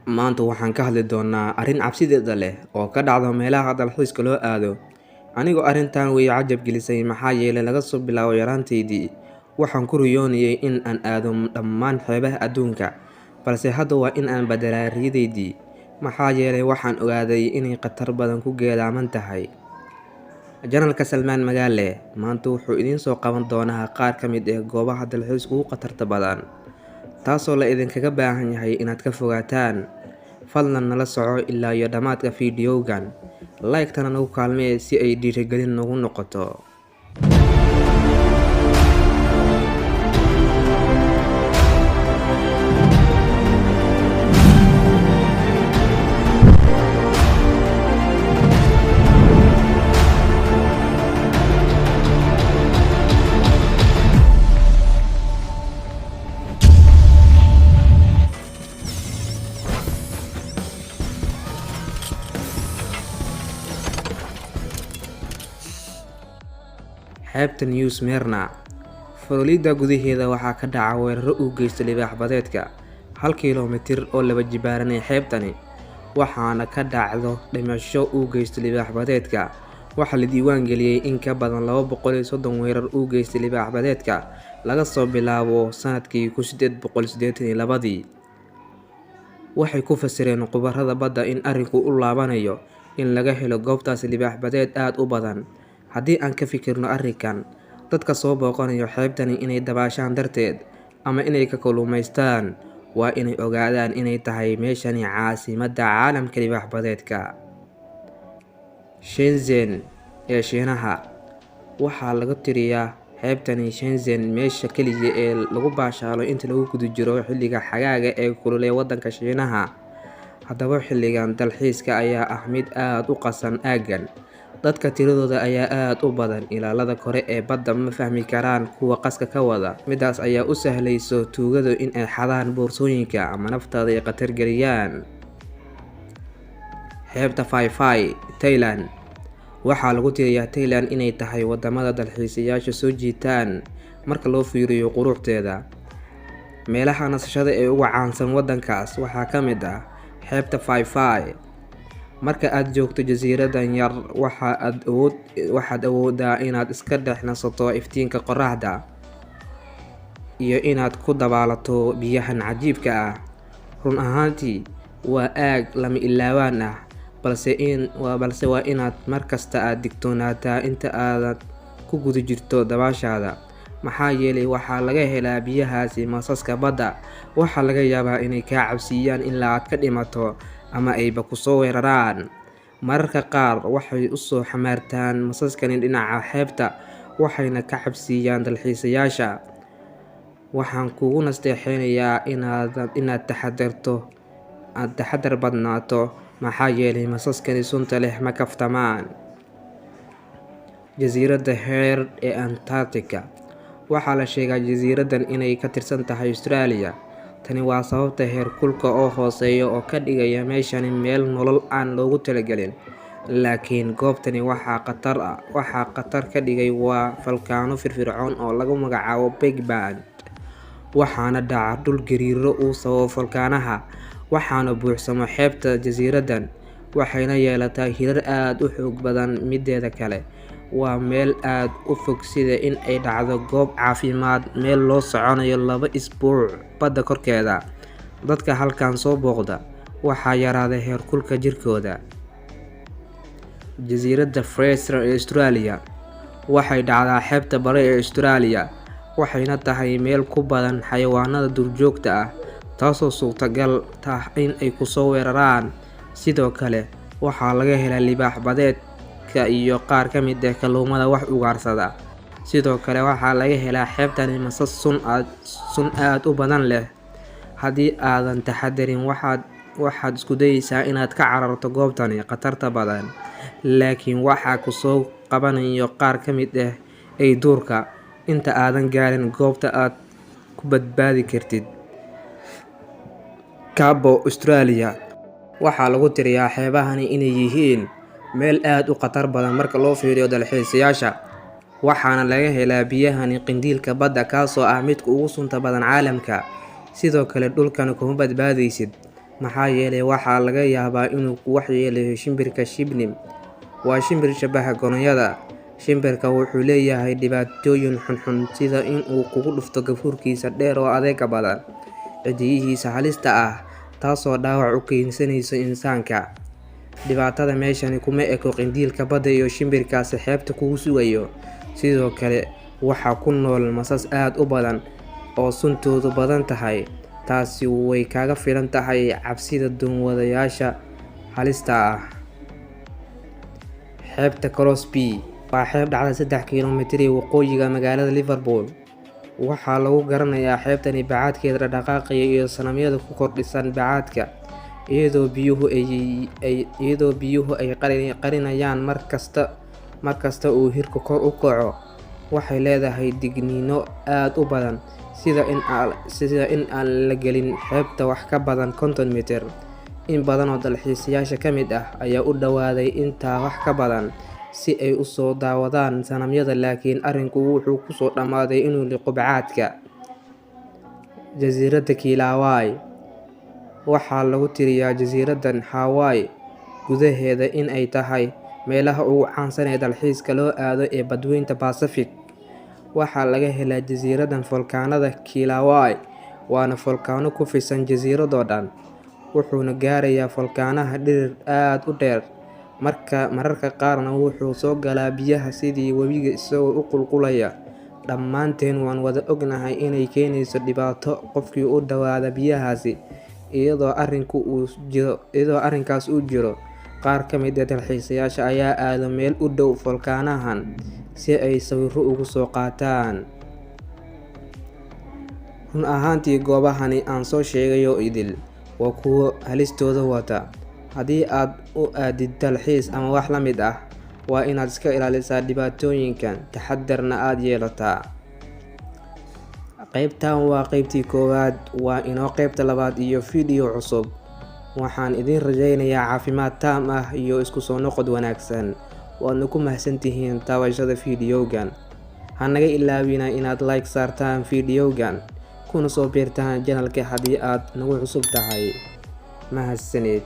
Maanta waxaan ka hadli doonaa arrin cabsideeda leh oo ka dhacda meelaha dalxiiska loo aado. Anigoo arrintan way cajab gelisay, maxaa yeelay laga soo bilaabo yaraantaydii waxaan ku riyoonayay in aan aado dhammaan xeebaha adduunka, balse hadda waa in aan beddelaa riyadaydii, maxaa yeelay waxaan ogaaday inay khatar badan ku geedaaman tahay. Janalka Salmaan Magaale maanta wuxuu idiin soo qaban doonaa qaar ka mid ah goobaha dalxiiska ugu khatarta badan, taasoo la idinkaga baahan yahay inaad ka fogaataan. Fadlan nala soco ilaa iyo dhammaadka fiidiyowgan, like-tana nagu kaalmee si ay dhiirigelin noogu noqoto. Xeebta New Smyrna, Florida gudaheeda waxaa ka dhaca weeraro uu geysto libaax badeedka 1 kiiloomitir oo laba jibaaran ee xeebtani, waxaana ka dhacdo dhimasho uu geysto libaax badeedka. Waxaa la diiwaan geliyay in ka badan 230 weerar uu geystay libaax badeedka laga soo bilaabo sanadkii 1882-dii. Waxay ku fasireen khubarada badda in arrinku u laabanayo in laga helo goobtaasi libaax badeed aad u badan. Haddii aan ka fikirno arrinkan, dadka soo booqanayo xeebtani inay dabaashaan darteed ama inay ka kalluumaystaan waa inay ogaadaan inay tahay meeshani caasimadda caalamka libaax badeedka. Shenzhen ee Shiinaha waxaa lagu tiriyaa xeebtani Shenzhen meesha kaliya ee lagu baashaalo inta lagu guda jiro xilliga xagaaga ee kulul ee waddanka Shiinaha. Haddaba xilligan dalxiiska ayaa ah mid aad u qasan aaggan. Dadka tiradooda ayaa aad u badan. Ilaalada kore ee badda ma fahmi karaan kuwa qaska ka wada. Midaas ayaa u sahlayso tuugadu in ay xadaan boorsooyinka ama naftaada ay khatar geliyaan. Xeebta Phi Phi, Thailand. Waxaa lagu tiriyaa Thailand inay tahay wadamada dalxiisayaasha soo jiitaan marka loo fiiriyo quruxdeeda. Meelaha nasashada ee ugu caansan wadankaas waxaa ka mid ah xeebta Phi Phi. Marka aad joogto jasiiraddan yar, waxaad awooddaa inaad iska dhex nasato iftiinka qorraxda iyo inaad ku dabaalato biyahan cajiibka ah. Run ahaantii waa aag lama ilaawaan ah, balse waa inaad mar kasta aad digtoonaataa inta aad ku guda jirto dabaashaada, maxaa yeelay waxaa laga helaa biyahaasi masaska badda. Waxaa laga yaabaa inay kaa cabsiiyaan ilaa aad ka dhimato ama ayba ku soo weeraraan. Mararka qaar waxay u soo xamaartaan masaskani dhinaca xeebta, waxayna ka cabsiiyaan dalxiisayaasha. Waxaan kugu nasteexeynayaa inaad taxadarto, aad taxadar badnaato, maxaa yeelay masaskani sunta leh ma kaftamaan. Jasiiradda Heard ee Antarctica. Waxaa la sheegaa jasiiraddan inay ka tirsan tahay Australia. Tani waa sababta heerkulka oo hooseeya oo ka dhigaya meeshani meel nolol aan loogu talagelin. Laakiin goobtani waxaa khatar ka dhigay waa falkaano firfircoon oo lagu magacaabo Big Bang. Waxaana dhaca dhul gariiro uu sababo falkaanaha, waxaana buuxsamo xeebta jasiiraddan, waxayna yeelataa hirar aad u xoog badan. Mideeda kale waa meel aad u fog, sida in ay dhacdo goob caafimaad meel loo soconayo 2 isbuuc badda korkeeda. Dadka halkan soo booqda waxaa yaraada heerkulka jirkooda. Jasiiradda Fraser ee Australia waxay dhacdaa xeebta bari ee Australia, waxayna tahay meel ku badan xayawaanada duurjoogta ah, taasoo suurtagal ah in ay kusoo weeraraan. Sidoo kale waxaa laga helaa libaax badeedka iyo qaar ka mid ah kalluumada wax ugaarsada. Sidoo kale waxaa laga helaa xeebtani masas sun aad u badan leh. Haddii aadan taxadarin, waxaad isku dayeysaa inaad ka cararto goobtani khatarta badan, laakiin waxaa ku soo qabanayo qaar ka mid ah ay duurka inta aadan gaarin goobta aad ku badbaadi kartid. Cabo, Australia. Waxaa lagu tiriyaa xeebahani inay yihiin meel aad u khatar badan marka loo fiiriyo dalxiisayaasha, waxaana laga helaa biyahani qindiilka badda, kaasoo ah midka ugu sunta badan caalamka. Sidoo kale dhulkan kuma badbaadaysid. Maxaa yeelay waxaa laga yaabaa inuu ku waxyeeleeyo shimbirka shibnim. Waa shimbir shabaha goronyada. Shimbirka wuxuu leeyahay dhibaatooyin xunxun sida in uu kugu dhufto gafuurkiisa dheer oo adeega badan, ciddiyihiisa halista ah, taasoo dhaawac u geysanaysa insaanka. Dhibaatada meeshani kuma eko qindiilka badda iyo shimbirkaasi xeebta kugu sugayo. Sidoo kale waxaa ku nool masas aad u badan oo suntoodu badan tahay. Taasi way kaga filan tahay cabsida doonwadayaasha halista ah. Xeebta Crosby waa xeeb dhacda 3 kiiloomitir waqooyiga magaalada Liverpool. Waxaa lagu garanayaa xeebtani bacaadkeeda dhaqdhaqaaqaya iyo sanamyada ku kordhisan bacaadka, iyadoo biyuhu ay qarinayaan markasta uu hirku kor u kaco. Waxay leedahay digniino aad u badan, sida in aan la gelin xeebta wax ka badan 50 mitir. In badan oo dalxiisayaasha ka mid ah ayaa u dhawaaday intaa wax ka badan si ay u soo daawadaan sanamyada, laakiin arrinku wuxuu ku soo dhammaaday inuu liqo bacaadka. Jasiiradda Kilauea waxaa lagu tiriyaa jasiiraddan Hawaii gudaheeda in ay tahay meelaha ugu caansan ee dalxiiska loo aado ee badweynta Pacific. Waxaa laga helaa jasiiraddan foolkaanada Kilauea, waana foolkaano ku fidsan jasiiradoo dhan, wuxuuna gaarayaa foolkaanaha dherer aad u dheer. Mararka qaarna wuxuu soo galaa biyaha sidii webiga isagoo u qulqulaya. Dhammaanteen waan wada ognahay inay keenayso dhibaato qofkii u dhawaada biyahaasi. Iyadoo arrinkaas uu jiro, qaar ka mid ah dalxiisayaasha ayaa aado meel u dhow foolkaanahan si ay sawirro uga soo qaataan. Run ahaantii, goobahani aan soo sheegay oo idil waa kuwo halistooda wata. Haddii aad u aadid dalxiis ama wax la mid ah, waa inaad iska ilaalisaa dhibaatooyinkan, taxadarna aad yeelataa. Qaybtan waa qaybtii koowaad, waa inoo qaybta labaad iyo fiidhiyo cusub. Waxaan idin rajaynayaa caafimaad taam ah iyo isku soo noqod wanaagsan. Waadna ku mahadsantihiin taabashada fiidhiyowgan. Ha naga ilaawina inaad like saartaan fiidhiyowgan, kuna soo biirtaan channelka haddii aad nagu cusub tahay. Mahadsanid.